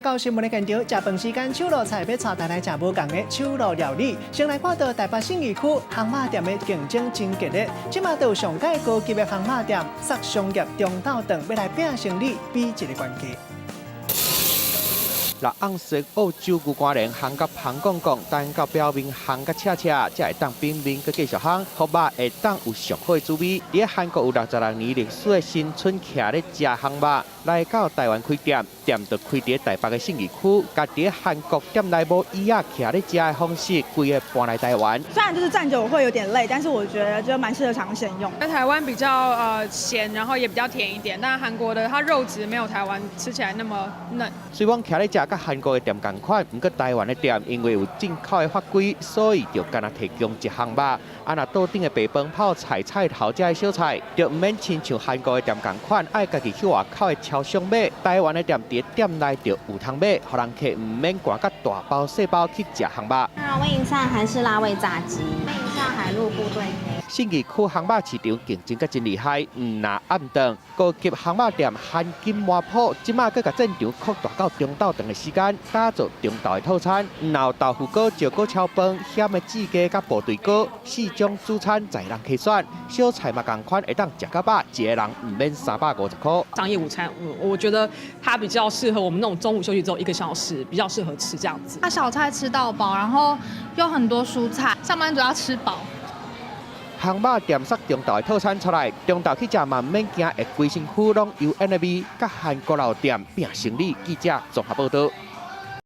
到新聞的現場，食飯時間，手路菜欲帶大家來食無仝的手路料理。先來看到台北信義區烘肉店的競爭真激烈，這馬就有上蓋高級的烘肉店，殺商業中晝頓欲來拚生理，比一个懸低。 6盎司澳洲牛肝鯪烘甲芳摃摃，等到表面烘甲赤赤，才會當冰面閣繼續烘，予肉會當有上好的滋味。佇韓國有66年歷史的新春徛咧食烘肉，來到台灣開店，店就開佇台北的信義區，共佇韓國店內無椅仔徛咧食的方式，規个搬來台灣。雖然就是站久會有點累，但是我覺得就蠻適合長線用。在台灣比較鹹，然後也比較甜一點，但韓國的它肉質沒有台灣吃起來那麼嫩。雖講徛咧食佮韓國的店仝款，毋過台灣的店因為有進口的法規，所以就干焦提供一項肉。啊，若桌頂的白飯泡菜菜頭這的小菜，就毋免親像韓國的店仝款，愛家己去外口的超商買。台灣的店佇店內就有通買，予人客毋免攜佮大包細包去食烘肉。那問一下韓式辣味炸雞，問一下海陸部隊。信義區烘肉市場競爭閣真厲害，毋若暗頓高級烘肉店韓金麻鋪，這馬閣共戰場擴大到中晝頓的時間，打造中晝的套餐，有豆腐果、石鍋炒飯、鹹的雉雞佮部隊鍋，四種主餐在人客選，小菜嘛仝款會當食較飽，一个人毋免350塊。商業午餐，我覺得它比較適合我們那種中午休息之後一個小時，比較適合吃這樣子。它小菜吃到飽，然後有很多蔬菜，上班族要吃飽。烘肉店殺中晝的套餐出來，中晝去食嘛毋免驚會規身軀攏油煙的味，佮韓國老店拚生理。記者綜合報導。